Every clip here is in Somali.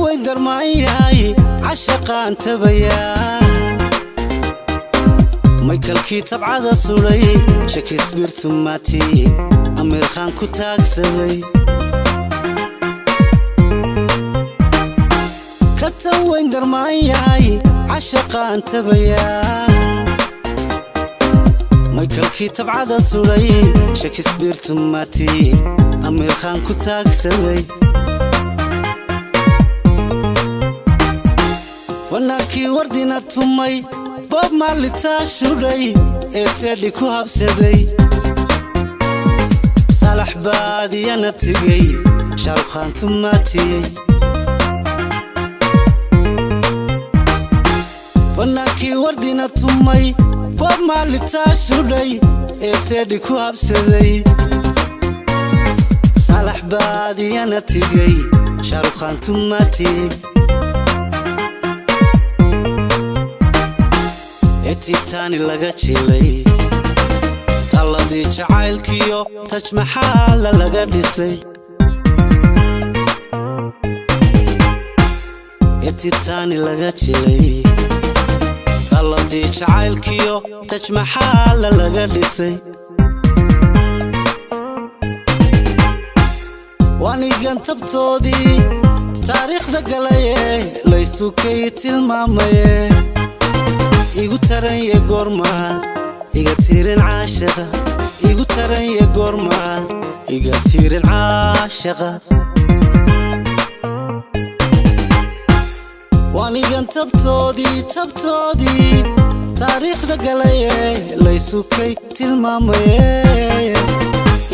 Weyn darmaan yahay cashaqaan tabayaa, Maykalkii tabcada sulay, Shakespeare tumaati, Amiirkhaan ku taagsaday. Ka tan weyn darmaan yahay cashaqaan tabayaa, Maykalkii tabcada sulay, Shakespeare tumaati, Amiirkhaan ku taagsaday. Fanaankii wardina tumay, Bob maalitaa shudhay ee teedhi ku habsaday, Salax baadiyana tegey, Shaarukhaan tumaatiyey. Fanaankii wardina tumay, Bob maalitaa shudhay ee teedhi ku habsaday, Salax baadiyana tegey, Shaarukhaan tumaatiyey. Ee Titaani laga jilay, talladii jacaylkiyo Taj Maxaala laga dhisay. Ee Titaani laga jilay, talladii jacaylkiyo Taj Maxaala laga dhisay. Waanigan tabtoodii taariikhda galaye, laysukay tilmaamaye, igu taranye goormaad iga tirin caashaqa, igu taranye goormaad iga tirin caashaqa. Waanigan tabtoodii tabtoodii taariikhda galaye, laysukay tilmaamaye,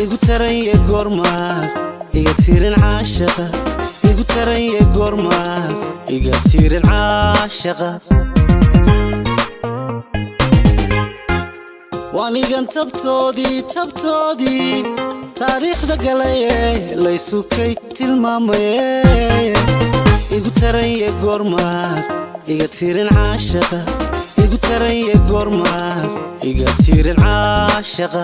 igu taranye goormaad iga tirin caashaqa, igu taranye goormaad iga tirin caashaqa. Waanigan tabtoodii tabtoodii taariikhda galaye, laysukay tilmaamaye, igu taranye goormaad iga tirin caashaqa, igu taranye goormaad iga tirin caashaqa.